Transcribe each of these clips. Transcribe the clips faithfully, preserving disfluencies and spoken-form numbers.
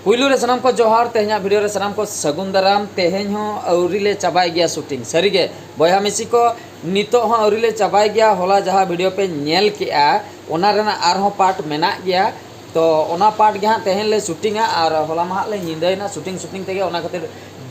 ᱯᱩᱭᱞᱩ ᱨᱮ ᱥᱟᱱᱟᱢ ᱠᱚ ᱡᱚᱦᱟᱨ, ᱛᱮᱦᱮᱧᱟᱜ ᱵᱷᱤᱰᱤᱭᱳ ᱨᱮ ᱥᱟᱱᱟᱢ ᱠᱚ ᱥᱟᱹᱜᱩᱱ ᱫᱟᱨᱟᱢ᱾ ᱛᱮᱦᱮᱧ ᱦᱚᱸ ᱟᱹᱣᱨᱤ ᱞᱮ ᱪᱟᱵᱟᱭ ᱜᱮᱭᱟ ᱥᱩᱴᱤᱝ᱾ ᱥᱟᱹᱨᱤᱜᱮ ᱵᱚᱭᱦᱟ ᱢᱤᱥᱤ ᱠᱚ, ᱱᱤᱛᱚᱜ ᱦᱚᱸ ᱟᱹᱣᱨᱤ ᱞᱮ ᱪᱟᱵᱟᱭ ᱜᱮᱭᱟ᱾ ᱦᱚᱞᱟ ᱡᱟᱦᱟᱸ ᱵᱷᱤᱰᱤᱭᱳ ᱯᱮ ᱧᱮᱞ ᱠᱮᱜᱼᱟ, ᱚᱱᱟ ᱨᱮᱱᱟᱜ ᱟᱨᱦᱚᱸ ᱯᱟᱨᱴ ᱢᱮᱱᱟᱜ ᱜᱮᱭᱟ᱾ ᱛᱚ ᱚᱱᱟ ᱯᱟᱨᱴ ᱜᱮ ᱦᱟᱸᱜ ᱛᱮᱦᱮᱧ ᱞᱮ ᱥᱩᱴᱤᱝᱟ, ᱟᱨ ᱦᱚᱞᱟ ᱢᱟ ᱦᱟᱸᱜ ᱞᱮ ᱧᱤᱫᱟᱹᱭᱮᱱᱟ ᱥᱩᱴᱤᱝ ᱥᱩᱴᱤᱝ ᱛᱮᱜᱮ᱾ ᱚᱱᱟ ᱠᱷᱟᱹᱛᱤᱨ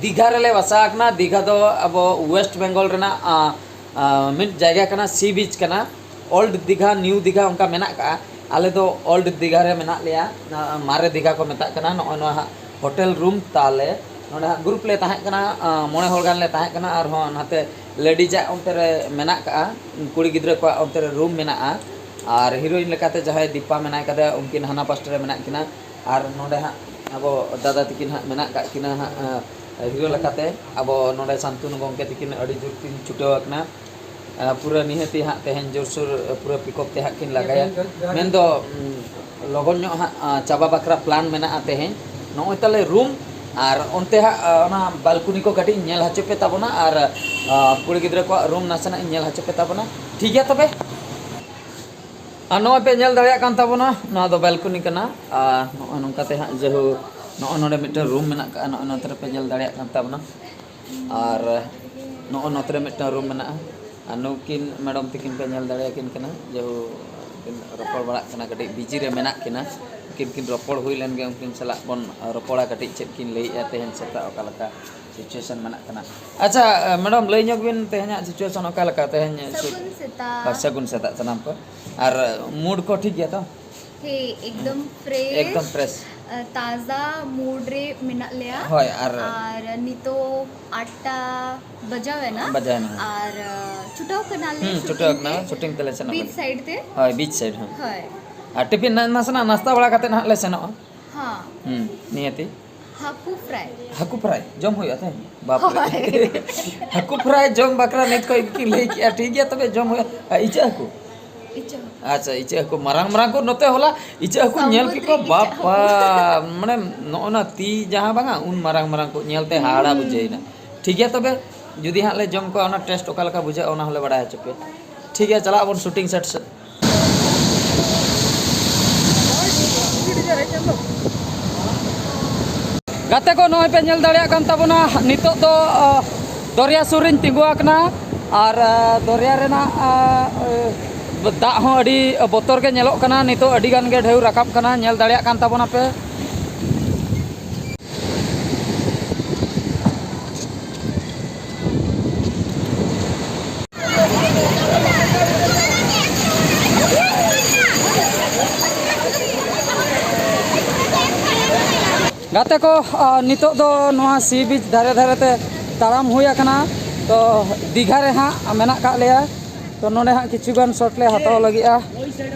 ᱫᱤᱜᱷᱟ ᱨᱮᱞᱮ ᱵᱟᱥᱟ ᱟᱠᱟᱱᱟ᱾ ᱫᱤᱜᱷᱟ ᱫᱚ ᱟᱵᱚ ᱳᱭᱮᱥᱴ ᱵᱮᱝᱜᱚᱞ ᱨᱮᱱᱟᱜ ᱟᱸ, ᱟᱸ, ᱢᱤᱫ ᱡᱟᱭᱜᱟ ᱠᱟᱱᱟ, ᱥᱤ ᱵᱤᱪ ᱠᱟᱱᱟ᱾ ᱳᱞᱰ ᱫᱤᱜᱷᱟ, ᱱᱤᱭᱩ ᱫᱤᱜᱷᱟ ᱚᱱᱠᱟ ᱢᱮᱱᱟᱜ ᱠᱟᱜᱼᱟ᱾ ᱟᱞᱮ ᱫᱚ ᱳᱞᱰ ᱫᱤᱜᱷᱟ ᱨᱮ ᱢᱮᱱᱟᱜ ᱞᱮᱭᱟ, ᱟᱸ, ᱢᱟᱨᱮ ᱫᱤᱜᱷᱟ ᱠᱚ ᱢᱮᱛᱟᱜ ᱠᱟᱱᱟ᱾ ᱱᱚᱜᱼᱚᱭ ᱱᱚᱣᱟ ᱦᱟᱸᱜ ᱦᱳᱴᱮᱞ ᱨᱩᱢ ᱛᱟᱞᱮ᱾ ᱱᱚᱰᱮ ᱦᱟᱸᱜ ᱜᱨᱩᱯ ᱞᱮ ᱛᱟᱦᱮᱸ ᱠᱟᱱᱟ, ᱟᱸ, ᱢᱚᱬᱮ ᱦᱚᱲ ᱜᱟᱱ ᱞᱮ ᱛᱟᱦᱮᱸ ᱠᱟᱱᱟ᱾ ᱟᱨᱦᱚᱸ ᱱᱟᱛᱮ ᱞᱮᱰᱤᱡᱟᱜ ᱚᱱᱛᱮ ᱨᱮ ᱢᱮᱱᱟᱜ ᱠᱟᱜᱼᱟ, ᱠᱩᱲᱤ ᱜᱤᱫᱽᱨᱟᱹ ᱠᱚᱣᱟᱜ ᱚᱱᱛᱮ ᱨᱮ ᱨᱩᱢ ᱢᱮᱱᱟᱜᱼᱟ᱾ ᱟᱨ ᱦᱤᱨᱳᱭᱤᱱ ᱞᱮᱠᱟᱛᱮ ᱡᱟᱦᱟᱸᱭ ᱫᱤᱯᱟ ᱢᱮᱱᱟᱭ ᱠᱟᱫᱮᱭᱟ, ᱩᱱᱠᱤᱱ ᱦᱟᱱᱟ ᱯᱟᱥᱴᱟ ᱨᱮ ᱢᱮᱱᱟᱜ ᱠᱤᱱᱟ᱾ ᱟᱨ ᱱᱚᱰᱮ ᱦᱟᱸᱜ ᱟᱵᱚ ᱫᱟᱫᱟ ᱛᱟᱹᱠᱤᱱ ᱦᱟᱸᱜ ᱢᱮᱱᱟᱜ ᱠᱟᱜ ᱠᱤᱱᱟ ᱦᱟᱸᱜ, ᱟᱸ, ᱦᱤᱨᱳ ᱞᱮᱠᱟᱛᱮ᱾ ᱟᱵᱚ ᱱᱚᱰᱮ ᱥᱟᱱᱛᱩᱱᱩ ᱜᱚᱢᱠᱮ ᱛᱟᱹᱠᱤᱱ ᱟᱹᱰᱤ ᱡᱳᱨ ᱠᱤᱱ ᱪᱷᱩᱴᱟᱹᱣ ᱟᱠᱟᱱᱟ᱾ ᱟᱸ, ᱯᱩᱨᱟᱹ ᱱᱤᱦᱟᱹᱛᱤ ᱦᱟᱸᱜ ᱛᱮᱦᱮᱧ ᱡᱳᱨᱥᱳᱨ, ᱟᱸ, ᱯᱩᱨᱟᱹ ᱯᱤᱠᱚᱯ ᱛᱮ ᱦᱟᱸᱜ ᱠᱤᱱ ᱞᱟᱜᱟᱭᱟ᱾ ᱢᱮᱱᱫᱚ, ᱩᱸ, ᱞᱚᱜᱚᱱ ᱧᱚᱜ ᱦᱟᱸᱜ, ᱟᱸ, ᱪᱟᱵᱟ ᱵᱟᱠᱷᱨᱟ ᱯᱞᱟᱱ ᱢᱮᱱᱟᱜᱼᱟ ᱛᱮᱦᱮᱧ᱾ ᱱᱚᱜᱼᱚᱭ ᱛᱟᱞᱮ ᱨᱩᱢ, ᱟᱨ ᱚᱱᱛᱮ ᱦᱟᱸᱜ, ᱟᱸ, ᱚᱱᱟ ᱵᱟᱞᱠᱩᱱᱤ ᱠᱚ ᱠᱟᱹᱴᱤᱡ ᱤᱧ ᱧᱮᱞ ᱦᱚᱪᱚ ᱯᱮ ᱛᱟᱵᱚᱱᱟ, ᱟᱨ, ᱟᱸ, ᱠᱩᱲᱤ ᱜᱤᱫᱽᱨᱟᱹ ᱠᱚᱣᱟᱜ ᱨᱩᱢ ᱱᱟᱥᱮᱱᱟᱜ ᱤᱧ ᱧᱮᱞ ᱦᱚᱪᱚ ᱯᱮ ᱛᱟᱵᱚᱱᱟ᱾ ᱴᱷᱤᱠ ᱜᱮᱭᱟ ᱛᱚᱵᱮ? ᱟᱨ ᱱᱚᱜᱼᱚᱭ ᱯᱮ ᱧᱮᱞ ᱫᱟᱲᱮᱭᱟᱜ ᱠᱟᱱ ᱛᱟᱵᱚᱱᱟ, ᱱᱚᱣᱟ ᱫᱚ ᱵᱟᱞᱠᱚᱱᱤ ᱠᱟᱱᱟ᱾ ᱟᱨ ᱱᱚᱜᱼᱚᱭ ᱱᱚᱝᱠᱟ ᱛᱮ ᱦᱟᱸᱜ ᱡᱮᱦᱳ ᱱᱚᱜᱼᱚᱭ ᱱᱚᱰᱮ ᱢᱤᱫᱴᱮᱱ ᱨᱩᱢ ᱢᱮᱱᱟᱜ ᱠᱟᱜᱼᱟ, ᱱᱚᱜᱼᱚᱭ ᱱᱚᱛᱮ ᱨᱮᱯᱮ ᱧᱮᱞ ᱫᱟᱲᱮᱭᱟᱜ ᱠᱟᱱ ᱛᱟᱵᱚᱱᱟ᱾ ᱟᱨ ᱱᱚᱜᱼᱚᱭ ᱱᱚᱛᱮ ᱨᱮ ᱢᱤᱫᱴᱟᱝ ᱨᱩᱢ ᱢᱮᱱᱟᱜᱼᱟ᱾ ᱟᱨ ᱱᱩᱠᱤᱱ ᱢᱮᱰᱚᱢ ᱛᱟᱹᱠᱤᱱ ᱯᱮ ᱧᱮᱞ ᱫᱟᱲᱮᱭᱟᱠᱤᱱ ᱠᱟᱱᱟ, ᱡᱮᱦᱳ ᱠᱤᱱ ᱨᱚᱯᱚᱲ ᱵᱟᱲᱟᱜ ᱠᱟᱱᱟ, ᱠᱟᱹᱴᱤᱡ ᱵᱤᱡᱤ ᱨᱮ ᱢᱮᱱᱟᱜ ᱠᱤᱱᱟ᱾ ᱩᱱᱠᱤᱱ ᱠᱤᱱ ᱨᱚᱯᱚᱲ ᱦᱩᱭ ᱞᱮᱱ ᱜᱮ, ᱩᱱᱠᱤᱱ ᱥᱟᱞᱟᱜ ᱵᱚᱱ ᱨᱚᱯᱚᱲᱟ ᱠᱟᱹᱴᱤᱡ, ᱪᱮᱫ ᱠᱤᱱ ᱞᱟᱹᱭᱮᱫᱼᱟ ᱛᱮᱦᱮᱧ ᱥᱮᱛᱟᱜ ᱚᱠᱟ ᱞᱮᱠᱟ ᱥᱤᱪᱩᱭᱮᱥᱚᱱ ᱢᱮᱱᱟᱜ ᱠᱟᱱᱟ᱾ ᱟᱪᱪᱷᱟ, ᱢᱮᱰᱚᱢ, ᱞᱟᱹᱭ ᱧᱚᱜ ᱵᱤᱱ ᱛᱮᱦᱮᱧᱟᱜ ᱥᱤᱪᱩᱭᱮᱥᱚᱱ ᱚᱠᱟ ᱞᱮᱠᱟ ᱛᱮᱦᱮᱧ? ᱥᱟᱹᱜᱩᱱ ᱥᱮᱛᱟᱜ᱾ ᱟᱨ ᱥᱟᱹᱜᱩᱱ ᱥᱮᱛᱟᱜ ᱥᱟᱱᱟᱢ ᱠᱚ᱾ ᱟᱨ ᱢᱩᱰ ᱠᱚ ᱴᱷᱤᱠ ᱜᱮᱭᱟ ᱛᱚ? ᱦᱮᱸ, ᱮᱠᱫᱚᱢ ᱯᱷᱨᱮᱥ᱾ ᱮᱠᱫᱚᱢ ᱯᱷᱨᱮᱥ᱾ ᱟᱨ ᱛᱟᱡᱟ ᱢᱩᱰ ᱨᱮ ᱢᱮᱱᱟᱜ ᱞᱮᱭᱟ᱾ ᱦᱳᱭ, ᱟᱨ ᱟᱨ ᱱᱤᱛᱚᱜ ᱟᱴᱴᱟ ᱵᱟᱡᱟᱣ ᱮᱱᱟ᱾ ᱵᱟᱡᱟᱣ ᱮᱱᱟ᱾ ᱟᱨ, ᱟᱸ, ᱪᱷᱩᱴᱟᱹᱣ ᱠᱟᱱᱟᱞᱮ ᱦᱩᱸ, ᱪᱷᱩᱴᱟᱹᱣ ᱥᱩᱴᱤᱝ ᱠᱟᱱᱟ, ᱛᱮ᱾ ᱥᱩᱴᱤᱝ ᱛᱮᱞᱮ ᱥᱮᱱᱚᱜ ᱵᱤᱪ ᱠᱟᱱᱟ᱾ ᱥᱟᱭᱤᱰ ᱛᱮ᱾ ᱦᱳᱭ, ᱵᱤᱪ ᱥᱟᱭᱤᱰ, ᱦᱚᱸ᱾ ᱦᱳᱭ᱾ ᱟᱨ ᱴᱤᱯᱷᱤᱱ ᱱᱟ-, ᱱᱟᱥᱮᱱᱟᱜ ᱱᱟᱥᱛᱟ ᱵᱟᱲᱟ ᱠᱟᱛᱮ ᱱᱟᱦᱟᱜ ᱞᱮ ᱥᱮᱱᱚᱜᱼᱟ᱾ ᱦᱚᱸ᱾ ᱦᱩᱸ, ᱱᱤᱭᱟᱹᱛᱤ᱾ ᱦᱟᱹᱠᱩ ᱯᱷᱨᱟᱭ᱾ ᱦᱟᱹᱠᱩ ᱯᱷᱨᱟᱭ ᱡᱚᱢ ᱦᱩᱭᱩᱜᱼᱟ ᱛᱮᱦᱮᱧ? ᱵᱟᱯ ᱨᱮ᱾ ᱦᱳᱭ᱾ ᱦᱟᱹᱠᱩ ᱯᱷᱨᱟᱭ ᱡᱚᱢ ᱵᱟᱠᱷᱨᱟ ᱱᱤᱛ ᱠᱷᱚᱡ ᱜᱮᱠᱤᱱ ᱞᱟᱹᱭ ᱠᱮᱜᱼᱟ, ᱴᱷᱤᱠ ᱜᱮᱭᱟ, ᱛᱚᱵᱮ ᱡᱚᱢ ᱦᱩᱭᱩᱜᱼᱟ᱾ ᱟᱨ ᱤᱪᱟᱹᱜ ᱦᱟᱹᱠᱩ? ᱤᱪᱟᱹᱜ ᱦᱟᱹᱠᱩ᱾ ᱟᱪᱪᱷᱟ, ᱤᱪᱟᱹᱜ ᱦᱟᱹᱠᱩ ᱢᱟᱨᱟᱝ ᱢᱟᱨᱟᱝ ᱠᱚ ᱱᱚᱛᱮ ᱦᱚᱞᱟ ᱤᱪᱟᱹᱜ ᱦᱟᱹᱠᱩ ᱧᱮᱞ ᱥᱟᱢᱩᱫᱨᱤ ᱠᱮᱫ ᱠᱚ, ᱤᱪᱟᱹᱜ ᱦᱟᱹᱠᱩ᱾ ᱵᱟᱯᱟ, ᱢᱟᱱᱮ ᱱᱚᱜᱼᱚ ᱱᱟ ᱛᱤ ᱡᱟᱦᱟᱸ ᱵᱟᱝᱟ, ᱩᱱ ᱢᱟᱨᱟᱝ ᱢᱟᱨᱟᱝ ᱠᱚ ᱧᱮᱞ ᱛᱮ ᱦᱟᱦᱟᱲᱟ ᱦᱩᱸ᱾ ᱵᱩᱡᱷᱟᱹᱣ ᱮᱱᱟ᱾ ᱴᱷᱤᱠ ᱜᱮᱭᱟ, ᱛᱚᱵᱮ ᱡᱩᱫᱤ ᱦᱟᱸᱜ ᱞᱮ ᱡᱚᱢ ᱠᱚᱣᱟ, ᱚᱱᱟ ᱴᱮᱥᱴ ᱚᱠᱟ ᱞᱮᱠᱟ ᱵᱩᱡᱷᱟᱹᱜᱼᱟ, ᱚᱱᱟ ᱦᱚᱸᱞᱮ ᱵᱟᱲᱟᱭ ᱦᱚᱪᱚ ᱯᱮᱭᱟ᱾ ᱴᱷᱤᱠ ᱜᱮᱭᱟ, ᱪᱟᱞᱟᱜ ᱟᱵᱚᱱ ᱥᱩᱴᱤᱝ ᱥᱮᱴ ᱥᱮᱫ᱾ ᱜᱟᱛᱮ ᱠᱚ, ᱱᱚᱜᱼᱚᱭ ᱯᱮ ᱧᱮᱞ ᱫᱟᱲᱮᱭᱟᱜ ᱠᱟᱱ ᱛᱟᱵᱚᱱᱟ, ᱱᱤᱛᱚᱜ ᱫᱚ ᱟᱸ, ᱫᱚᱨᱭᱟ ᱥᱩᱨ ᱨᱤᱧ ᱛᱤᱸᱜᱩ ᱟᱠᱟᱱᱟ᱾ ᱟᱨ ᱟᱸ, ᱫᱚᱨᱭᱟ ᱨᱮᱱᱟᱜ ᱟᱸ, ᱫᱟᱜ ᱦᱚᱸ ᱟᱹᱰᱤ ᱵᱚᱛᱚᱨ ᱜᱮ ᱧᱮᱞᱚᱜ ᱠᱟᱱᱟ᱾ ᱱᱤᱛᱚᱜ ᱟᱹᱰᱤ ᱜᱟᱱ ᱜᱮ ᱰᱷᱮᱣ ᱨᱟᱠᱟᱵ ᱠᱟᱱᱟ, ᱧᱮᱞ ᱫᱟᱲᱮᱭᱟᱜ ᱠᱟᱱ ᱛᱟᱵᱚᱱᱟᱯᱮ᱾ ᱜᱟᱛᱮ ᱠᱚ, ᱟᱸ, ᱱᱤᱛᱚᱜ ᱫᱚ ᱱᱚᱣᱟ ᱥᱤ ᱵᱤᱪ ᱫᱷᱟᱨᱮ ᱫᱷᱟᱨᱮ ᱛᱮ ᱛᱟᱲᱟᱢ ᱦᱩᱭ ᱟᱠᱟᱱᱟ᱾ ᱛᱚ, ᱫᱤᱜᱷᱟ ᱨᱮ ᱦᱟᱸᱜ ᱢᱮᱱᱟᱜ ᱠᱟᱜ ᱞᱮᱭᱟ᱾ ᱛᱚ, ᱱᱚᱰᱮ ᱦᱟᱸᱜ ᱠᱤᱪᱷᱩ ᱜᱟᱱ ᱥᱚᱴ ᱞᱮ ᱦᱟᱛᱟᱣ ᱞᱟᱹᱜᱤᱫᱼᱟ᱾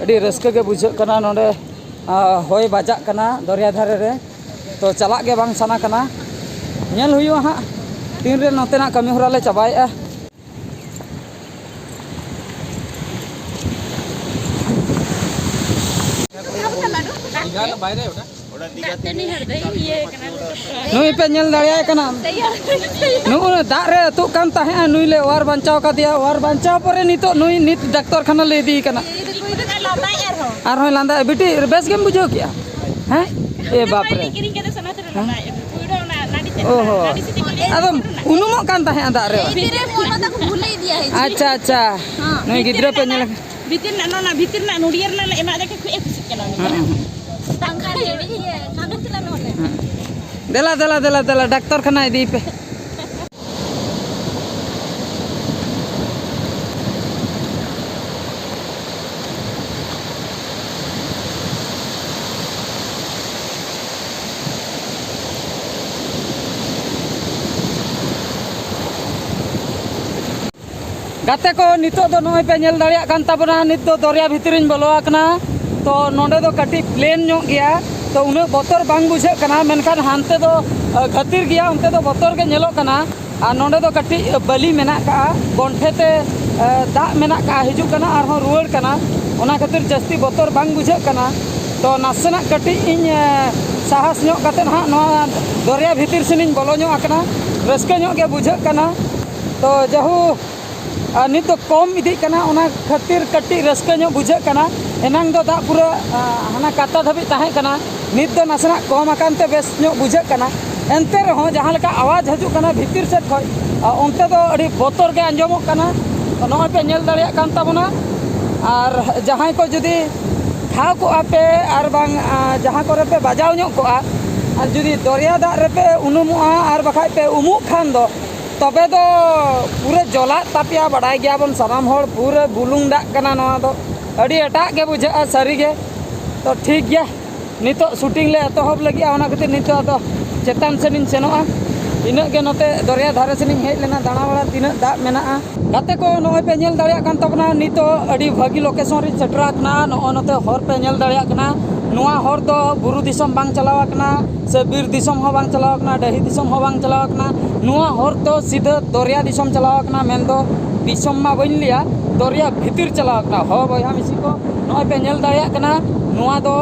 ᱟᱹᱰᱤ ᱨᱟᱹᱥᱠᱟᱹ ᱜᱮ ᱵᱩᱡᱷᱟᱹᱜ ᱠᱟᱱᱟ ᱱᱚᱰᱮ, ᱟᱸ, ᱦᱚᱭ ᱵᱟᱡᱟᱜ ᱠᱟᱱᱟ ᱫᱚᱨᱭᱟ ᱫᱷᱟᱨᱮ ᱨᱮ᱾ ᱛᱚ, ᱪᱟᱞᱟᱜ ᱜᱮ ᱵᱟᱝ ᱥᱟᱱᱟ ᱠᱟᱱᱟ᱾ ᱧᱮᱞ ᱦᱩᱭᱩᱜᱼᱟ ᱦᱟᱸᱜ ᱛᱤᱱᱨᱮ ᱱᱚᱛᱮᱱᱟᱜ ᱠᱟᱹᱢᱤ ᱦᱚᱨᱟ ᱞᱮ ᱪᱟᱵᱟᱭᱮᱫᱼᱟ᱾ ᱱᱩᱭ ᱯᱮ ᱧᱮᱞ ᱫᱟᱲᱮᱭᱟᱭ ᱠᱟᱱᱟ, ᱱᱩᱜᱼᱩ ᱫᱟᱜ ᱨᱮ ᱟᱹᱛᱩᱜ ᱠᱟᱱ ᱛᱟᱦᱮᱸᱜᱼᱟ, ᱱᱩᱭ ᱞᱮ ᱚᱣᱟᱨ ᱵᱟᱧᱪᱟᱣ ᱠᱟᱫᱮᱭᱟ᱾ ᱚᱣᱟᱨ ᱵᱟᱧᱪᱟᱣ ᱯᱚᱨᱮ ᱱᱤᱛᱚᱜ ᱱᱩᱭ ᱱᱤᱛ ᱰᱟᱠᱛᱚᱨ ᱠᱷᱟᱱᱟ ᱞᱮ ᱤᱫᱤᱭᱮ ᱠᱟᱱᱟ᱾ ᱟᱨᱦᱚᱸᱭ ᱞᱟᱸᱫᱟᱭᱟ᱾ ᱵᱤᱴᱤ, ᱵᱮᱥ ᱜᱮᱢ ᱵᱩᱡᱷᱟᱹᱣ ᱠᱮᱜᱼᱟ? ᱦᱮᱸ? ᱮ ᱵᱟᱯ ᱨᱮ᱾ ᱚ ᱦᱚᱸ᱾ ᱟᱫᱚᱢ ᱩᱱᱩᱢᱚᱜ ᱠᱟᱱ ᱛᱟᱦᱮᱸᱜᱼᱟ ᱫᱟᱜ ᱨᱮ᱾ ᱟᱪᱪᱷᱟ, ᱟᱪᱪᱷᱟ᱾ ᱱᱩᱭ ᱜᱤᱫᱽᱨᱟᱹ ᱯᱮ ᱧᱮᱞ ᱵᱷᱤᱛᱤᱨ ᱨᱮᱱᱟᱜ, ᱱᱚᱣᱟ ᱵᱷᱤᱛᱤᱨ ᱨᱮᱱᱟᱜ ᱱᱚᱰᱤᱭᱟᱹ ᱨᱮᱱᱟᱜ ᱞᱮ ᱮᱢᱟᱜ ᱫᱮ ᱠᱷᱟᱡ ᱠᱷᱩᱵ ᱮ ᱠᱩᱥᱤᱜ ᱠᱟᱱᱟ ᱩᱱᱤ ᱫᱚ᱾ ᱦᱩᱸ, ᱦᱩᱸ᱾ ᱵᱟᱝᱠᱷᱟᱱ ᱤᱭᱟᱹ, ᱠᱟᱹᱢᱤ ᱛᱮᱞᱮ ᱱᱚᱰᱮ᱾ ᱦᱩᱸ᱾ ᱫᱮᱞᱟ, ᱫᱮᱞᱟ, ᱫᱮᱞᱟ, ᱫᱮᱞᱟ, ᱰᱟᱠᱛᱚᱨ ᱠᱷᱟᱱᱟ ᱤᱫᱤᱭᱮ ᱯᱮ᱾ ᱜᱟᱛᱮ ᱠᱚ, ᱱᱤᱛᱚᱜ ᱫᱚ ᱱᱚᱜᱼᱚᱭ ᱯᱮ ᱧᱮᱞ ᱫᱟᱲᱮᱭᱟᱜ ᱠᱟᱱ ᱛᱟᱵᱚᱱᱟ, ᱱᱤᱛ ᱫᱚ ᱫᱚᱨᱭᱟ ᱵᱷᱤᱛᱨᱤᱧ ᱵᱚᱞᱚ ᱟᱠᱟᱱᱟ᱾ ᱛᱚ, ᱱᱚᱰᱮ ᱫᱚ ᱠᱟᱹᱴᱤᱡ ᱯᱞᱮᱱ ᱧᱚᱜ ᱜᱮᱭᱟ, ᱛᱚ ᱩᱱᱟᱹᱜ ᱵᱚᱛᱚᱨ ᱵᱟᱝ ᱵᱩᱡᱷᱟᱹᱜ ᱠᱟᱱᱟ, ᱢᱮᱱᱠᱷᱟᱱ ᱦᱟᱱᱛᱮ ᱫᱚ, ᱟᱹ, ᱜᱷᱟᱹᱛᱤᱨ ᱜᱮᱭᱟ, ᱚᱱᱛᱮ ᱫᱚ ᱵᱚᱛᱚᱨ ᱜᱮ ᱧᱮᱞᱚᱜ ᱠᱟᱱᱟ᱾ ᱟᱨ ᱱᱚᱰᱮ ᱫᱚ ᱠᱟᱹᱴᱤᱡ ᱵᱟᱹᱞᱤ ᱢᱮᱱᱟᱜ ᱠᱟᱜᱼᱟ, ᱜᱚᱱᱴᱷᱮ ᱛᱮ, ᱟᱹ, ᱫᱟᱜ ᱢᱮᱱᱟᱜ ᱠᱟᱜᱼᱟ, ᱦᱤᱡᱩᱜ ᱠᱟᱱᱟ ᱟᱨᱦᱚᱸ ᱨᱩᱣᱟᱹᱲ ᱠᱟᱱᱟ, ᱚᱱᱟ ᱠᱷᱟᱹᱛᱤᱨ ᱡᱟᱹᱥᱛᱤ ᱵᱚᱛᱚᱨ ᱵᱟᱝ ᱵᱩᱡᱷᱟᱹᱜ ᱠᱟᱱᱟ᱾ ᱛᱚ, ᱱᱟᱥᱮᱱᱟᱜ ᱠᱟᱹᱴᱤᱡ ᱤᱧ, ᱟᱹ, ᱥᱟᱦᱟᱥ ᱧᱚᱜ ᱠᱟᱛᱮᱫ ᱦᱟᱸᱜ ᱱᱚᱣᱟ ᱫᱚᱨᱭᱟ ᱵᱷᱤᱛᱤᱨ ᱥᱮᱱᱤᱧ ᱵᱚᱞᱚ ᱧᱚᱜ ᱟᱠᱟᱱᱟ, ᱨᱟᱹᱥᱠᱟᱹ ᱧᱚᱜ ᱜᱮ ᱵᱩᱡᱷᱟᱹᱜ ᱠᱟᱱᱟ᱾ ᱛᱚ, ᱡᱟᱦᱳ, ᱟᱨ ᱱᱤᱛ ᱫᱚ ᱠᱚᱢ ᱤᱫᱤᱜ ᱠᱟᱱᱟ, ᱚᱱᱟ ᱠᱷᱟᱹᱛᱤᱨ ᱠᱟᱹᱴᱤᱡ ᱨᱟᱹᱥᱠᱟᱹ ᱧᱚᱜ ᱵᱩᱡᱷᱟᱹᱜ ᱠᱟᱱᱟ᱾ ᱮᱱᱟᱝ ᱫᱚ ᱫᱟᱜ ᱯᱩᱨᱟᱹ, ᱟ, ᱦᱟᱱᱟ ᱠᱟᱴᱟ ᱫᱷᱟᱹᱵᱤᱡ ᱛᱟᱦᱮᱸ ᱠᱟᱱᱟ, ᱱᱤᱛ ᱫᱚ ᱱᱟᱥᱮᱱᱟᱜ ᱠᱚᱢ ᱟᱠᱟᱱ ᱛᱮ ᱵᱮᱥ ᱧᱚᱜ ᱵᱩᱡᱷᱟᱹᱜ ᱠᱟᱱᱟ᱾ ᱮᱱᱛᱮ ᱨᱮᱦᱚᱸ ᱡᱟᱦᱟᱸ ᱞᱮᱠᱟ ᱟᱣᱟᱡᱽ ᱦᱤᱡᱩᱜ ᱠᱟᱱᱟ ᱵᱷᱤᱛᱤᱨ ᱥᱮᱫ ᱠᱷᱚᱱ, ᱚᱱᱛᱮ ᱫᱚ ᱟᱹᱰᱤ ᱵᱚᱛᱚᱨ ᱜᱮ ᱟᱸᱡᱚᱢᱚᱜ ᱠᱟᱱᱟ᱾ ᱱᱚᱜᱼᱚᱭ ᱯᱮ ᱧᱮᱞ ᱫᱟᱲᱮᱭᱟᱜ ᱠᱟᱱ ᱛᱟᱵᱚᱱᱟ᱾ ᱟᱨ ᱡᱟᱦᱟᱸᱭ ᱠᱚ ᱡᱩᱫᱤ ᱴᱷᱟᱶ ᱠᱚᱜᱼᱟ ᱯᱮ ᱟᱨ ᱵᱟᱝ ᱡᱟᱦᱟᱸ ᱠᱚᱨᱮ ᱯᱮ ᱵᱟᱡᱟᱣ ᱧᱚᱜ ᱠᱚᱜᱼᱟ, ᱟᱨ ᱡᱩᱫᱤ ᱫᱚᱨᱭᱟ ᱫᱟᱜ ᱨᱮᱯᱮ ᱩᱱᱩᱢᱚᱜᱼᱟ ᱟᱨ ᱵᱟᱠᱷᱟᱡ ᱯᱮ ᱩᱢᱩᱜ ᱠᱷᱟᱱ ᱫᱚ, ᱛᱚᱵᱮ ᱫᱚ ᱯᱩᱨᱟᱹ ᱡᱚᱞᱟᱜ ᱛᱟᱯᱮᱭᱟ᱾ ᱵᱟᱰᱟᱭ ᱜᱮᱭᱟᱵᱚᱱ ᱥᱟᱱᱟᱢ ᱦᱚᱲ, ᱯᱩᱨᱟᱹ ᱵᱩᱞᱩᱝ ᱫᱟᱜ ᱠᱟᱱᱟ ᱱᱚᱣᱟ ᱫᱚ᱾ ᱟᱹᱰᱤ ᱮᱴᱟᱜ ᱜᱮ ᱵᱩᱡᱷᱟᱹᱜᱼᱟ ᱥᱟᱹᱨᱤ ᱜᱮ᱾ ᱛᱚ ᱴᱷᱤᱠ ᱜᱮᱭᱟ, ᱱᱤᱛᱚᱜ ᱥᱩᱴᱤᱝ ᱞᱮ ᱮᱛᱚᱦᱚᱵ ᱞᱟᱹᱜᱤᱫᱼᱟ, ᱚᱱᱟ ᱠᱷᱟᱹᱛᱤᱨ ᱱᱤᱛᱚᱜ ᱟᱫᱚ ᱪᱮᱛᱟᱱ ᱥᱮᱱᱤᱧ ᱥᱮᱱᱚᱜᱼᱟ᱾ ᱤᱱᱟᱹᱜ ᱜᱮ ᱱᱚᱛᱮ ᱫᱚᱨᱭᱟ ᱫᱷᱟᱨᱮ ᱥᱮᱱᱤᱧ ᱦᱮᱡ ᱞᱮᱱᱟ ᱫᱟᱬᱟ ᱵᱟᱲᱟ, ᱛᱤᱱᱟᱹᱜ ᱫᱟᱜ ᱢᱮᱱᱟᱜᱼᱟ᱾ ᱜᱟᱛᱮ ᱠᱚ, ᱱᱚᱜᱼᱚᱭ ᱯᱮ ᱧᱮᱞ ᱫᱟᱲᱮᱭᱟᱜ ᱠᱟᱱ ᱛᱟᱵᱚᱱᱟ, ᱱᱤᱛᱚᱜ ᱟᱹᱰᱤ ᱵᱷᱟᱹᱜᱤ ᱞᱳᱠᱮᱥᱚᱱ ᱨᱤᱧ ᱥᱮᱴᱮᱨ ᱟᱠᱟᱱᱟ᱾ ᱱᱚᱜᱼᱚᱭ ᱱᱚᱛᱮ ᱦᱚᱨ ᱯᱮ ᱧᱮᱞ ᱫᱟᱲᱮᱭᱟᱜ ᱠᱟᱱᱟ᱾ ᱱᱚᱣᱟ ᱦᱚᱨ ᱫᱚ ᱵᱩᱨᱩ ᱫᱤᱥᱚᱢ ᱵᱟᱝ ᱪᱟᱞᱟᱣ ᱟᱠᱟᱱᱟ, ᱥᱮ ᱵᱤᱨ ᱫᱤᱥᱚᱢ ᱦᱚᱸ ᱵᱟᱝ ᱪᱟᱞᱟᱣ ᱟᱠᱟᱱᱟ, ᱰᱟᱹᱦᱤ ᱫᱤᱥᱚᱢ ᱦᱚᱸ ᱵᱟᱝ ᱪᱟᱞᱟᱣ ᱟᱠᱟᱱᱟ᱾ ᱱᱚᱣᱟ ᱦᱚᱨ ᱫᱚ ᱥᱤᱫᱷᱟᱹ ᱫᱚᱨᱭᱟ ᱫᱤᱥᱚᱢ ᱪᱟᱞᱟᱣ ᱟᱠᱟᱱᱟ, ᱢᱮᱱᱫᱚ ᱫᱤᱥᱚᱢ ᱢᱟ ᱵᱟᱹᱧ ᱞᱟᱹᱭᱟ, ᱫᱚᱨᱭᱟ ᱵᱷᱤᱛᱤᱨ ᱪᱟᱞᱟᱣ ᱟᱠᱟᱱᱟ᱾ ᱦᱚᱸ ᱵᱚᱭᱦᱟ ᱢᱤᱥᱤ ᱠᱚ, ᱱᱚᱜᱼᱚᱭ ᱯᱮ ᱧᱮᱞ ᱫᱟᱲᱮᱭᱟᱜ ᱠᱟᱱᱟ, ᱱᱚᱣᱟ ᱫᱚ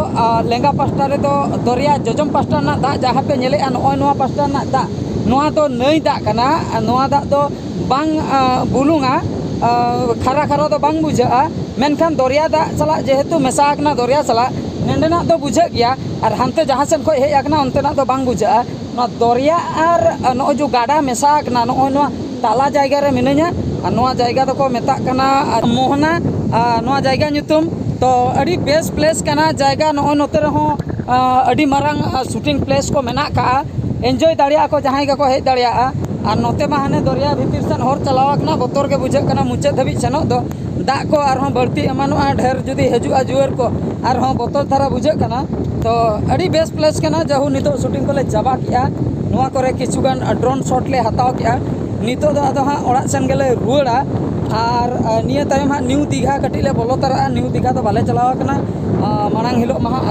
ᱞᱮᱸᱜᱟ ᱯᱟᱥᱴᱟ ᱨᱮᱫᱚ ᱫᱚᱨᱭᱟ, ᱡᱚᱡᱚᱢ ᱯᱟᱥᱴᱟ ᱨᱮᱱᱟᱜ ᱫᱟᱜ ᱡᱟᱦᱟᱸ ᱯᱮ ᱧᱮᱞᱮᱫᱼᱟ, ᱱᱚᱜᱼᱚᱭ ᱱᱚᱣᱟ ᱯᱟᱥᱴᱟ ᱨᱮᱱᱟᱜ ᱫᱟᱜ, ᱱᱚᱣᱟ ᱫᱚ ᱱᱟᱹᱭ ᱫᱟᱜ ᱠᱟᱱᱟ᱾ ᱱᱚᱣᱟ ᱫᱟᱜ ᱫᱚ ᱵᱟᱝ ᱵᱩᱞᱩᱝᱟ, ᱠᱷᱟᱨᱟ ᱠᱷᱟᱨᱟ ᱫᱚ ᱵᱟᱝ ᱵᱩᱡᱷᱟᱹᱜᱼᱟ᱾ ᱢᱮᱱᱠᱷᱟᱱ ᱫᱚᱨᱭᱟ ᱫᱟᱜ ᱥᱟᱞᱟᱜ ᱡᱮᱦᱮᱛᱩ ᱢᱮᱥᱟ ᱟᱠᱟᱱᱟ ᱫᱚᱨᱭᱟ ᱥᱟᱞᱟᱜ, ᱱᱚᱸᱰᱮᱱᱟᱜ ᱫᱚ ᱵᱩᱡᱷᱟᱹᱜ ᱜᱮᱭᱟ᱾ ᱟᱨ ᱦᱟᱱᱛᱮ ᱡᱟᱦᱟᱸ ᱥᱮᱫ ᱠᱷᱚᱱ ᱦᱮᱡ ᱟᱠᱟᱱᱟ, ᱚᱱᱛᱮᱱᱟᱜ ᱫᱚ ᱵᱟᱝ ᱵᱩᱡᱷᱟᱹᱜᱼᱟ᱾ ᱱᱚᱣᱟ ᱫᱚᱨᱭᱟ ᱟᱨ ᱱᱚᱜᱼᱚᱭ ᱡᱮ ᱜᱟᱰᱟ ᱢᱮᱥᱟ ᱟᱠᱟᱱᱟ, ᱱᱚᱜᱼᱚᱭ ᱱᱚᱣᱟ ᱛᱟᱞᱟ ᱡᱟᱭᱜᱟ ᱨᱮ ᱢᱤᱱᱟᱹᱧᱟ᱾ ᱟᱨ ᱱᱚᱣᱟ ᱡᱟᱭᱜᱟ ᱫᱚᱠᱚ ᱢᱮᱛᱟᱜ ᱠᱟᱱᱟ ᱢᱳᱦᱱᱟ, ᱟᱨ ᱱᱚᱣᱟ ᱡᱟᱭᱜᱟ ᱧᱩᱛᱩᱢ᱾ ᱛᱚ ᱟᱹᱰᱤ ᱵᱮᱥ ᱯᱞᱮᱥ ᱠᱟᱱᱟ ᱡᱟᱭᱜᱟ᱾ ᱱᱚᱜᱼᱚᱭ ᱱᱚᱛᱮ ᱨᱮᱦᱚᱸ ᱟᱹᱰᱤ ᱢᱟᱨᱟᱝ ᱥᱩᱴᱤᱝ ᱯᱞᱮᱥ ᱠᱚ ᱢᱮᱱᱟᱜ ᱠᱟᱜᱼᱟ᱾ ᱮᱱᱡᱚᱭ ᱫᱟᱲᱮᱭᱟᱜᱼᱟ ᱠᱚ ᱡᱟᱦᱟᱸᱭ ᱜᱮᱠᱚ ᱦᱮᱡ ᱫᱟᱲᱮᱭᱟᱜᱼᱟ᱾ ᱟᱨ ᱱᱚᱛᱮ ᱢᱟ ᱦᱟᱱᱮ ᱫᱚᱨᱭᱟ ᱵᱷᱤᱛᱤᱨ ᱥᱮᱱ ᱦᱚᱨ ᱪᱟᱞᱟᱣ ᱟᱠᱟᱱᱟ, ᱵᱚᱛᱚᱨ ᱜᱮ ᱵᱩᱡᱷᱟᱹᱜ ᱠᱟᱱᱟ ᱢᱩᱪᱟᱹᱫ ᱫᱷᱟᱹᱵᱤᱡ ᱥᱮᱱᱚᱜ ᱫᱚ᱾ ᱫᱟᱜ ᱠᱚ ᱟᱨᱦᱚᱸ ᱵᱟᱹᱲᱛᱤ ᱮᱢᱟᱱᱚᱜᱼᱟ, ᱰᱷᱮᱨ ᱡᱩᱫᱤ ᱦᱤᱡᱩᱜᱼᱟ ᱡᱩᱣᱟᱹᱨ ᱠᱚ, ᱟᱨᱦᱚᱸ ᱵᱚᱛᱚᱨ ᱫᱷᱟᱨᱟ ᱵᱩᱡᱷᱟᱹᱜ ᱠᱟᱱᱟ᱾ ᱛᱚ ᱟᱹᱰᱤ ᱵᱮᱥ ᱯᱞᱮᱥ ᱠᱟᱱᱟ᱾ ᱡᱟᱦᱳ, ᱱᱤᱛᱚᱜ ᱥᱩᱴᱤᱝ ᱠᱚᱞᱮ ᱪᱟᱵᱟ ᱠᱮᱜᱼᱟ᱾ ᱱᱚᱣᱟ ᱠᱚᱨᱮ ᱠᱤᱪᱷᱩ ᱜᱟᱱ ᱰᱨᱳᱱ ᱥᱚᱴ ᱞᱮ ᱦᱟᱛᱟᱣ ᱠᱮᱜᱼᱟ᱾ ᱱᱤᱛᱚᱜ ᱫᱚ ᱟᱫᱚ ᱦᱟᱸᱜ ᱚᱲᱟᱜ ᱥᱮᱱ ᱜᱮᱞᱮ ᱨᱩᱣᱟᱹᱲᱟ᱾ ᱟᱨ ᱱᱤᱭᱟᱹ ᱛᱟᱭᱚᱢ ᱦᱟᱸᱜ ᱱᱤᱭᱩ ᱫᱤᱜᱷᱟ ᱠᱟᱹᱴᱤᱡ ᱞᱮ ᱵᱚᱞᱚ ᱛᱟᱨᱟᱜᱼᱟ᱾ ᱱᱤᱭᱩ ᱫᱤᱜᱷᱟ ᱫᱚ ᱵᱟᱞᱮ ᱪᱟᱞᱟᱣ ᱟᱠᱟᱱᱟ᱾ ᱢᱟᱲᱟᱝ ᱦᱤᱞᱳᱜ ᱢᱟ ᱦᱟᱸᱜ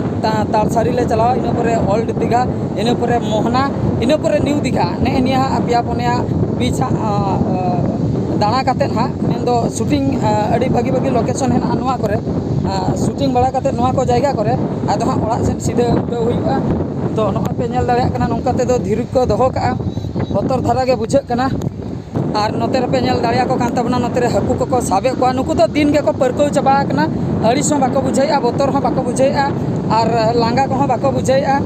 ᱛᱟᱲᱥᱟᱨᱤ ᱞᱮ ᱪᱟᱞᱟᱣᱟ, ᱤᱱᱟᱹ ᱯᱚᱨᱮ ᱳᱞᱰ ᱫᱤᱜᱷᱟ, ᱤᱱᱟᱹ ᱯᱚᱨᱮ ᱢᱳᱦᱱᱟ, ᱤᱱᱟᱹ ᱯᱚᱨᱮ ᱱᱤᱭᱩ ᱫᱤᱜᱷᱟ᱾ ᱱᱮᱜᱼᱮ ᱱᱤᱭᱟᱹ ᱦᱟᱸᱜ ᱯᱮᱭᱟ ᱯᱩᱱᱭᱟ ᱵᱤᱪ ᱦᱟᱸᱜ ᱫᱟᱬᱟ ᱠᱟᱛᱮᱫ ᱦᱟᱸᱜ, ᱢᱮᱱᱫᱚ ᱥᱩᱴᱤᱝ ᱟᱹᱰᱤ ᱵᱷᱟᱹᱜᱤ ᱵᱷᱟᱹᱜᱤ ᱞᱳᱠᱮᱥᱚᱱ ᱦᱮᱱᱟᱜᱼᱟ ᱱᱚᱣᱟ ᱠᱚᱨᱮ᱾ ᱥᱩᱴᱤᱝ ᱵᱟᱲᱟ ᱠᱟᱛᱮᱫ ᱱᱚᱣᱟ ᱠᱚ ᱡᱟᱭᱜᱟ ᱠᱚᱨᱮ ᱟᱫᱚ ᱦᱟᱸᱜ ᱚᱲᱟᱜ ᱥᱮᱫ ᱥᱤᱫᱷᱟᱹ ᱩᱰᱟᱹᱣ ᱦᱩᱭᱩᱜᱼᱟ᱾ ᱛᱚ ᱱᱚᱜᱼᱚᱭ ᱯᱮ ᱧᱮᱞ ᱫᱟᱲᱮᱭᱟᱜ ᱠᱟᱱᱟ, ᱱᱚᱝᱠᱟ ᱛᱮᱫᱚ ᱫᱷᱤᱨᱤ ᱠᱚ ᱫᱚᱦᱚ ᱠᱟᱜᱼᱟ, ᱵᱚᱛᱚᱨ ᱫᱷᱟᱨᱟ ᱜᱮ ᱵᱩᱡᱷᱟᱹᱜ ᱠᱟᱱᱟ᱾ ᱟᱨ ᱱᱚᱛᱮ ᱨᱮᱯᱮ ᱧᱮᱞ ᱫᱟᱲᱮᱭᱟᱠᱚ ᱠᱟᱱ ᱛᱟᱵᱚᱱᱟ, ᱱᱚᱛᱮ ᱨᱮ ᱦᱟᱹᱠᱩ ᱠᱚᱠᱚ ᱥᱟᱵᱮᱫ ᱠᱚᱣᱟ᱾ ᱱᱩᱠᱩ ᱫᱚ ᱫᱤᱱ ᱜᱮᱠᱚ ᱯᱟᱹᱨᱠᱟᱹᱣ ᱪᱟᱵᱟ ᱟᱠᱟᱱᱟ, ᱟᱹᱲᱤᱥ ᱦᱚᱸ ᱵᱟᱠᱚ ᱵᱩᱡᱷᱟᱹᱣᱮᱫᱼᱟ, ᱵᱚᱛᱚᱨ ᱦᱚᱸ ᱵᱟᱠᱚ ᱵᱩᱡᱷᱟᱹᱣᱮᱫᱼᱟ, ᱟᱨ ᱞᱟᱸᱜᱟ ᱠᱚᱦᱚᱸ ᱵᱟᱠᱚ ᱵᱩᱡᱷᱟᱹᱣᱮᱫᱼᱟ᱾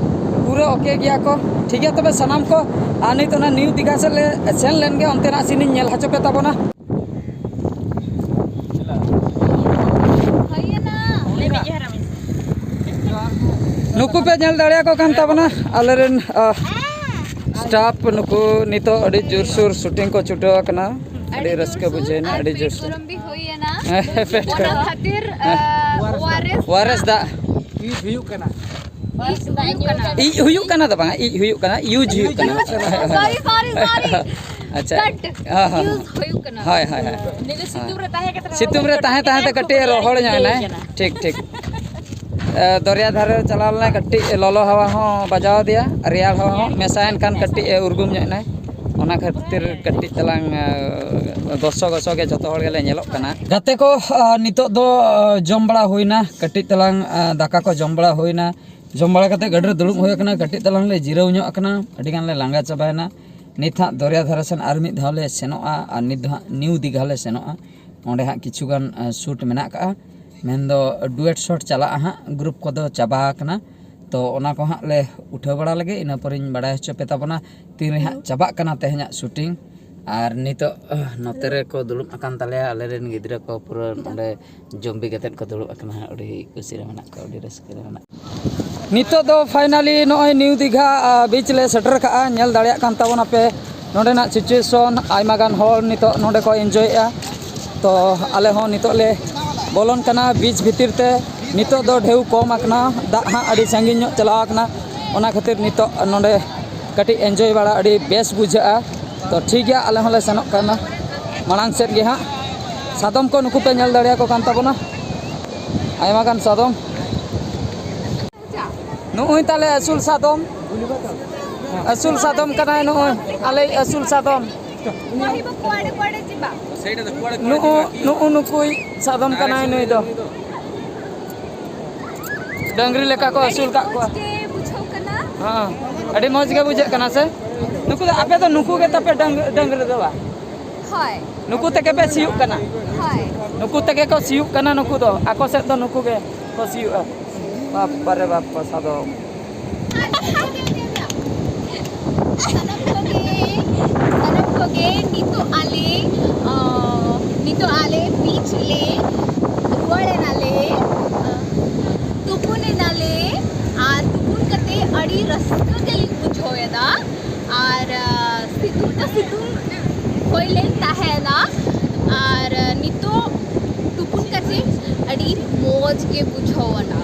ᱯᱩᱨᱟᱹ ᱳᱠᱮ ᱜᱮᱭᱟ ᱠᱚ᱾ ᱴᱷᱤᱠ ᱜᱮᱭᱟ ᱛᱚᱵᱮ ᱥᱟᱱᱟᱢ ᱠᱚ, ᱟᱨ ᱱᱤᱛ ᱚᱱᱟ ᱱᱤᱭᱩ ᱫᱤᱜᱷᱟ ᱥᱮᱫ ᱞᱮ ᱥᱮᱱ ᱞᱮᱱ ᱜᱮ, ᱚᱱᱛᱮᱱᱟᱜ ᱥᱤᱱ ᱤᱧ ᱧᱮᱞ ᱦᱚᱪᱚ ᱯᱮ ᱛᱟᱵᱚᱱᱟ᱾ ᱱᱩᱠᱩ ᱯᱮ ᱧᱮᱞ ᱫᱟᱲᱮᱭᱟᱠᱚ ᱠᱟᱱ ᱛᱟᱵᱚᱱᱟ, ᱟᱞᱮᱨᱮᱱ ᱥᱴᱟᱯ ᱱᱩᱠᱩ ᱱᱤᱛᱚᱜ ᱟᱹᱰᱤ ᱡᱳᱨᱥᱳᱨ ᱥᱩᱴᱤᱝ ᱠᱚ ᱪᱷᱩᱴᱟᱹᱣ ᱟᱠᱟᱱᱟ᱾ ᱟᱹᱰᱤ ᱨᱟᱹᱥᱠᱟᱹ ᱵᱩᱡᱷᱟᱹᱣᱮᱱᱟ, ᱟᱹᱰᱤ ᱡᱳᱨᱥᱳᱨ᱾ ᱯᱮᱴ ᱜᱚᱨᱚᱢ ᱫᱟᱜ ᱤᱡ ᱦᱩᱭᱩᱜ ᱠᱟᱱᱟ᱾ ᱤᱡ ᱦᱩᱭᱩᱜ ᱠᱟᱱᱟ᱾ ᱤᱡ ᱦᱩᱭᱩᱜ ᱠᱟᱱᱟ ᱫᱚ ᱵᱟᱝ, ᱤᱡ ᱦᱩᱭᱩᱜ ᱠᱟᱱᱟ, ᱤᱭᱩᱡᱽ ᱦᱩᱭᱩᱜ ᱠᱟᱱᱟ᱾ ᱥᱚᱨᱤ, ᱥᱚᱨᱤ, ᱥᱚᱨᱤ᱾ ᱟᱪᱪᱷᱟ᱾ ᱠᱟᱴ ᱦᱚᱸ, ᱦᱚᱸ᱾ ᱤᱭᱩᱡᱽ ᱦᱩᱭᱩᱜ ᱠᱟᱱᱟ᱾ ᱦᱳᱭ, ᱦᱳᱭ, ᱦᱳᱭ᱾ ᱱᱤᱭᱟᱹ ᱥᱤᱛᱩᱝ ᱨᱮ ᱛᱟᱦᱮᱸ ᱠᱟᱛᱮ ᱨᱚᱦᱚᱲ ᱥᱤᱛᱩᱝ ᱨᱮ ᱛᱟᱦᱮᱸ ᱛᱟᱦᱮᱸ ᱛᱮ ᱠᱟᱹᱴᱤᱡ ᱮ ᱨᱚᱦᱚᱲ ᱧᱚᱜ ᱮᱱᱟᱭ᱾ ᱴᱷᱤᱠ, ᱴᱷᱤᱠ᱾ ᱮ, ᱫᱚᱨᱭᱟ ᱫᱷᱟᱨᱮ ᱪᱟᱞᱟᱣ ᱞᱮᱱᱟᱭ, ᱠᱟᱹᱴᱤᱡ ᱞᱚᱞᱚ ᱦᱟᱣᱟ ᱦᱚᱸ ᱵᱟᱡᱟᱣ ᱟᱫᱮᱭᱟ, ᱨᱮᱭᱟᱲ ᱦᱟᱣᱟ ᱦᱚᱸ ᱢᱮᱥᱟᱭᱮᱱ ᱠᱷᱟᱱ ᱠᱟᱹᱴᱤᱡ ᱮ ᱩᱨᱜᱩᱢ ᱧᱚᱜ ᱮᱱᱟᱭ᱾ ᱚᱱᱟ ᱠᱷᱟᱹᱛᱤᱨ ᱠᱟᱹᱴᱤᱡ ᱛᱟᱞᱟᱝ, ᱮ, ᱜᱚᱥᱚ ᱜᱚᱥᱚ ᱜᱮ ᱡᱚᱛᱚ ᱦᱚᱲ ᱜᱮᱞᱮ ᱧᱮᱞᱚᱜ ᱠᱟᱱᱟ᱾ ᱜᱟᱛᱮ ᱠᱚ, ᱮ, ᱱᱤᱛᱚᱜ ᱫᱚ, ᱮ, ᱡᱚᱢ ᱵᱟᱲᱟ ᱦᱩᱭᱱᱟ, ᱠᱟᱹᱴᱤᱡ ᱛᱟᱞᱟᱝ, ᱮ, ᱫᱟᱠᱟ ᱠᱚ ᱡᱚᱢ ᱵᱟᱲᱟ ᱦᱩᱭᱱᱟ᱾ ᱡᱚᱢ ᱵᱟᱲᱟ ᱠᱟᱛᱮ ᱜᱟᱹᱰᱤ ᱨᱮ ᱫᱩᱲᱩᱵ ᱦᱩᱭ ᱟᱠᱟᱱᱟ, ᱠᱟᱹᱴᱤᱡ ᱛᱟᱞᱟᱝ ᱞᱮ ᱡᱤᱨᱟᱹᱣ ᱧᱚᱜ ᱟᱠᱟᱱᱟ, ᱟᱹᱰᱤ ᱜᱟᱱ ᱞᱮ ᱞᱟᱸᱜᱟ ᱪᱟᱵᱟᱭᱮᱱᱟ᱾ ᱱᱤᱛ ᱦᱟᱸᱜ ᱫᱚᱨᱭᱟ ᱫᱷᱟᱨᱮ ᱥᱮᱱ ᱟᱨ ᱢᱤᱫ ᱫᱷᱟᱣ ᱞᱮ ᱥᱮᱱᱚᱜᱼᱟ, ᱟᱨ ᱱᱤᱛ ᱫᱚ ᱦᱟᱸᱜ ᱱᱤᱭᱩ ᱫᱤᱜᱷᱟ ᱞᱮ ᱥᱮᱱᱚᱜᱼᱟ᱾ ᱚᱸᱰᱮ ᱦᱟᱸᱜ ᱠᱤᱪᱷᱩ ᱜᱟᱱ, ᱮ, ᱥᱩᱴ ᱢᱮᱱᱟᱜ ᱟᱠᱟᱜᱼᱟ, ᱢᱮᱱᱫᱚ ᱰᱩᱭᱮᱴ ᱥᱚᱴ ᱪᱟᱞᱟᱜᱼᱟ ᱦᱟᱸᱜ, ᱜᱨᱩᱯ ᱠᱚᱫᱚ ᱪᱟᱵᱟ ᱟᱠᱟᱱᱟ᱾ ᱛᱚ ᱚᱱᱟ ᱠᱚ ᱦᱟᱸᱜ ᱞᱮ ᱩᱴᱷᱟᱹᱣ ᱵᱟᱲᱟ ᱞᱮᱜᱮ, ᱤᱱᱟᱹ ᱯᱚᱨᱮᱧ ᱵᱟᱲᱟᱭ ᱦᱚᱪᱚ ᱯᱮ ᱛᱟᱵᱚᱱᱟ ᱛᱤᱱ ᱨᱮ ᱦᱟᱸᱜ ᱪᱟᱵᱟᱜ ᱠᱟᱱᱟ ᱛᱮᱦᱮᱧᱟᱜ ᱥᱩᱴᱤᱝ᱾ ᱟᱨ ᱱᱤᱛᱚᱜ, ᱟᱦ, ᱱᱚᱛᱮ ᱨᱮᱠᱚ ᱫᱩᱲᱩᱵ ᱟᱠᱟᱱ ᱛᱟᱞᱮᱭᱟ ᱟᱞᱮᱨᱮᱱ ᱜᱤᱫᱽᱨᱟᱹ ᱠᱚ, ᱯᱩᱨᱟᱹ ᱱᱚᱰᱮ ᱡᱚᱢᱵᱤ ᱠᱟᱛᱮᱫ ᱠᱚ ᱫᱩᱲᱩᱵ ᱟᱠᱟᱱᱟ ᱦᱟᱸᱜ, ᱟᱹᱰᱤ ᱠᱩᱥᱤ ᱨᱮ ᱢᱮᱱᱟᱜ ᱠᱚᱣᱟ, ᱟᱹᱰᱤ ᱨᱟᱹᱥᱠᱟᱹ ᱨᱮ ᱢᱮᱱᱟᱜ ᱠᱚᱣᱟ᱾ ᱱᱤᱛᱚᱜ ᱫᱚ ᱯᱷᱟᱭᱱᱟᱞᱤ ᱱᱚᱜᱼᱚᱭ ᱱᱤᱭᱩ ᱫᱤᱜᱷᱟ, ᱟ, ᱵᱤᱪ ᱞᱮ ᱥᱮᱴᱮᱨ ᱠᱟᱜᱼᱟ᱾ ᱧᱮᱞ ᱫᱟᱲᱮᱭᱟᱜ ᱠᱟᱱ ᱛᱟᱵᱚᱱᱟᱯᱮ ᱱᱚᱰᱮᱱᱟᱜ ᱥᱤᱪᱩᱭᱮᱥᱚᱱ, ᱟᱭᱢᱟ ᱜᱟᱱ ᱦᱚᱲ ᱱᱤᱛᱚᱜ ᱱᱚᱰᱮ ᱠᱚ ᱮᱱᱡᱚᱭᱮᱜᱼᱟ᱾ ᱛᱚ ᱟᱞᱮ ᱦᱚᱸ ᱱᱤᱛᱚᱜ ᱞᱮ ᱵᱚᱞᱚᱱ ᱠᱟᱱᱟ ᱵᱤᱪ ᱵᱷᱤᱛᱤᱨ ᱛᱮ᱾ ᱱᱤᱛᱚᱜ ᱫᱚ ᱰᱷᱮᱣ ᱠᱚᱢ ᱟᱠᱟᱱᱟ, ᱫᱟᱜ ᱦᱟᱸᱜ ᱟᱹᱰᱤ ᱥᱟᱺᱜᱤᱧ ᱧᱚᱜ ᱪᱟᱞᱟᱣ ᱟᱠᱟᱱᱟ, ᱚᱱᱟ ᱠᱷᱟᱹᱛᱤᱨ ᱱᱤᱛᱚᱜ ᱱᱚᱰᱮ ᱠᱟᱹᱴᱤᱡ ᱮᱱᱡᱚᱭ ᱵᱟᱲᱟ ᱟᱹᱰᱤ ᱵᱮᱥ ᱵᱩᱡᱷᱟᱹᱜᱼᱟ᱾ ᱛᱚ ᱴᱷᱤᱠ ᱜᱮᱭᱟ, ᱟᱞᱮ ᱦᱚᱸᱞᱮ ᱥᱮᱱᱚᱜ ᱠᱟᱱᱟ ᱢᱟᱲᱟᱝ ᱥᱮᱫ ᱜᱮ ᱦᱟᱸᱜ᱾ ᱥᱟᱫᱚᱢ ᱠᱚ ᱱᱩᱠᱩ ᱯᱮ ᱧᱮᱞ ᱫᱟᱲᱮᱭᱟᱠᱚ ᱠᱟᱱ ᱛᱟᱵᱚᱱᱟ, ᱟᱭᱢᱟ ᱜᱟᱱ ᱥᱟᱫᱚᱢ᱾ ᱱᱩᱜᱼᱩᱭ ᱛᱟᱞᱮ ᱟᱹᱥᱩᱞ ᱥᱟᱫᱚᱢ, ᱟᱹᱥᱩᱞ ᱥᱟᱫᱚᱢ ᱠᱟᱱᱟᱭ ᱱᱩᱜᱼᱩᱭ, ᱟᱞᱮᱭᱤᱡ ᱟᱹᱥᱩᱞ ᱥᱟᱫᱚᱢ᱾ ᱱᱩᱜᱼᱩ, ᱱᱩᱜᱼᱩ ᱱᱩᱠᱩᱭ ᱥᱟᱫᱚᱢ ᱠᱟᱱᱟᱭ ᱱᱩᱭ ᱫᱚ᱾ ᱰᱟᱹᱝᱨᱤ ᱞᱮᱠᱟ ᱠᱚ ᱟᱹᱥᱩᱞ ᱠᱟᱜ ᱠᱚᱣᱟ᱾ ᱦᱮᱸ, ᱟᱹᱰᱤ ᱢᱚᱡᱽ ᱜᱮ ᱵᱩᱡᱷᱟᱹᱜ ᱠᱟᱱᱟ ᱥᱮ? ᱱᱩᱠᱩ ᱫᱚ, ᱟᱯᱮ ᱫᱚ ᱱᱩᱠᱩ ᱜᱮ ᱛᱟᱯᱮ ᱰᱟᱹᱝ-, ᱰᱟᱹᱝᱨᱤ ᱫᱚ ᱵᱟᱝ? ᱦᱳᱭ᱾ ᱱᱩᱠᱩ ᱛᱮᱜᱮ ᱯᱮ ᱥᱤᱭᱳᱜ ᱠᱟᱱᱟ? ᱦᱳᱭ᱾ ᱱᱩᱠᱩ ᱛᱮᱜᱮ ᱠᱚ ᱥᱤᱭᱳᱜ ᱠᱟᱱᱟ ᱱᱩᱠᱩ ᱫᱚ, ᱟᱠᱚ ᱥᱮᱫ ᱫᱚ ᱱᱩᱠᱩ ᱜᱮ ᱠᱚ ᱥᱤᱭᱳᱜᱼᱟ᱾ ᱵᱟᱯ ᱨᱮ ᱵᱟᱯ, ᱥᱟᱫᱚᱢ᱾ ᱥᱟᱱᱟᱢ ᱠᱚᱜᱮ, ᱥᱟᱱᱟᱢ ᱠᱚᱜᱮ ᱱᱤᱛᱚᱜ ᱟᱞᱮ, ᱟᱸ, ᱱᱤᱛᱚᱜ ᱟᱞᱮ beach ᱞᱮ ᱨᱩᱣᱟᱹᱲ ᱮᱱᱟᱞᱮ, ᱟᱸ, ᱛᱩᱯᱩᱱ ᱮᱱᱟᱞᱮ, ᱟᱨ ᱛᱩᱯᱩᱱ ᱠᱟᱛᱮ ᱟᱹᱰᱤ ᱨᱟᱹᱥᱠᱟᱹ ᱜᱮᱞᱤᱧ ᱵᱩᱡᱷᱟᱹᱣ ᱮᱫᱟ᱾ ᱟᱨ, ᱟᱸ, ᱥᱤᱛᱩᱝ ᱫᱚ ᱥᱤᱛᱩᱝ ᱦᱩᱭ ᱞᱮᱱ ᱛᱟᱦᱮᱱᱟ, ᱟᱨ ᱱᱤᱛᱚᱜ ᱛᱩᱯᱩᱱ ᱠᱟᱛᱮ ᱟᱹᱰᱤ ᱢᱚᱡᱽ ᱜᱮ ᱵᱩᱡᱷᱟᱹᱣ ᱮᱱᱟ᱾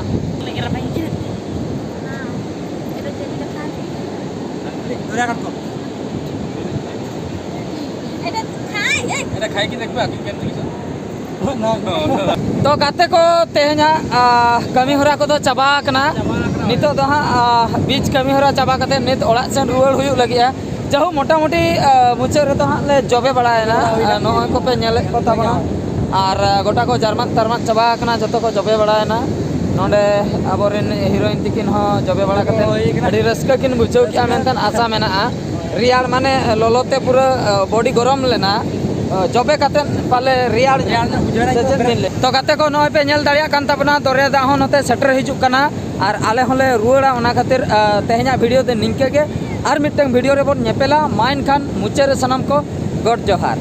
এটা খাই কি দেখবে? আর তুই কেন দিলি? তো ᱜᱟᱛᱮ ᱠᱚ, ᱛᱮᱦᱮᱧᱟᱜ, ᱟ, ᱠᱟᱹᱢᱤ ᱦᱚᱨᱟ ᱠᱚᱫᱚ ᱪᱟᱵᱟ ᱟᱠᱟᱱᱟ᱾ ᱱᱤᱛᱚᱜ ᱫᱚ ᱦᱟᱸᱜ, ᱟ, beach ᱠᱟᱹᱢᱤ ᱦᱚᱨᱟ ᱪᱟᱵᱟ ᱠᱟᱛᱮ ᱱᱤᱛ ᱚᱲᱟᱜ ᱥᱮᱱ ᱨᱩᱣᱟᱹᱲ ᱦᱩᱭᱩᱜ ᱞᱟᱹᱜᱤᱫᱼᱟ᱾ ᱡᱟᱦᱳ, ᱢᱚᱴᱟᱢᱩᱴᱤ, ᱟ, ᱢᱩᱪᱟᱹᱫ ᱨᱮᱫᱚ ᱦᱟᱸᱜ ᱞᱮ ᱡᱚᱵᱮ ᱵᱟᱲᱟᱭᱮᱱᱟ᱾ ᱟ, ᱱᱚᱜᱼᱚᱭ ᱠᱚᱯᱮ ᱧᱮᱞᱮᱫ ᱠᱚ ᱛᱟᱵᱚᱱᱟ᱾ ᱟᱨ, ᱟ, ᱜᱚᱴᱟ ᱠᱚ ᱡᱟᱨᱢᱟᱫ ᱛᱟᱨᱢᱟᱫ ᱪᱟᱵᱟ ᱟᱠᱟᱱᱟ, ᱡᱚᱛᱚ ᱠᱚ ᱡᱚᱵᱮ ᱵᱟᱲᱟᱭᱮᱱᱟ᱾ ᱱᱚᱰᱮ ᱟᱵᱚᱨᱮᱱ heroine ᱛᱤᱠᱤᱱ ᱦᱚᱸ ᱡᱚᱵᱮ ᱵᱟᱲᱟ ᱠᱟᱛᱮ ᱟᱹᱰᱤ ᱨᱟᱹᱥᱠᱟᱹ ᱠᱤᱱ ᱵᱩᱡᱷᱟᱹᱣ ᱠᱮᱜᱼᱟ ᱢᱮᱱᱛᱮ ᱟᱥᱟ ᱢᱮᱱᱟᱜᱼᱟ᱾ ᱨᱮᱭᱟᱲ ᱢᱟᱱᱮ ᱞᱚᱞᱚ ᱛᱮ ᱯᱩᱨᱟᱹ, ᱟ, body ᱜᱚᱨᱚᱢ ᱞᱮᱱᱟ᱾ ᱟ, ᱡᱚᱵᱮ ᱠᱟᱛᱮ ᱯᱟᱞᱮ ᱨᱮᱭᱟᱲ ᱧᱚᱜ ᱨᱮᱭᱟᱲ ᱧᱚᱜ ᱵᱩᱡᱷᱟᱹᱣ ᱮᱱᱟ᱾ ᱥᱮ ᱪᱮᱫ ᱵᱤᱱ ᱞᱟᱹᱭ? ᱛᱚ ᱜᱟᱛᱮ ᱠᱚ, ᱱᱚᱜᱼᱚᱭ ᱯᱮ ᱧᱮᱞ ᱫᱟᱲᱮᱭᱟᱜ ᱠᱟᱱ ᱛᱟᱵᱚᱱᱟ, ᱫᱚᱨᱭᱟ ᱫᱟᱜ ᱦᱚᱸ ᱱᱚᱛᱮ ᱥᱮᱴᱮᱨ ᱦᱤᱡᱩᱜ ᱠᱟᱱᱟ ᱟᱨ ᱟᱞᱮ ᱦᱚᱸᱞᱮ ᱨᱩᱣᱟᱹᱲᱟ᱾ ᱚᱱᱟ ᱠᱷᱟᱹᱛᱤᱨ, ᱟ, ᱛᱮᱦᱮᱧᱟᱜ video ᱫᱚ ᱱᱤᱝᱠᱟᱹ ᱜᱮ᱾ ᱟᱨ ᱢᱤᱫᱴᱟᱝ video ᱨᱮᱵᱚᱱ ᱧᱮᱯᱮᱞᱟ᱾ ᱢᱟ ᱮᱱᱠᱷᱟᱱ ᱢᱩᱪᱟᱹᱫ ᱨᱮ ᱥᱟᱱᱟᱢ ᱠᱚ ᱜᱚᱰ ᱡᱚᱦᱟᱨ᱾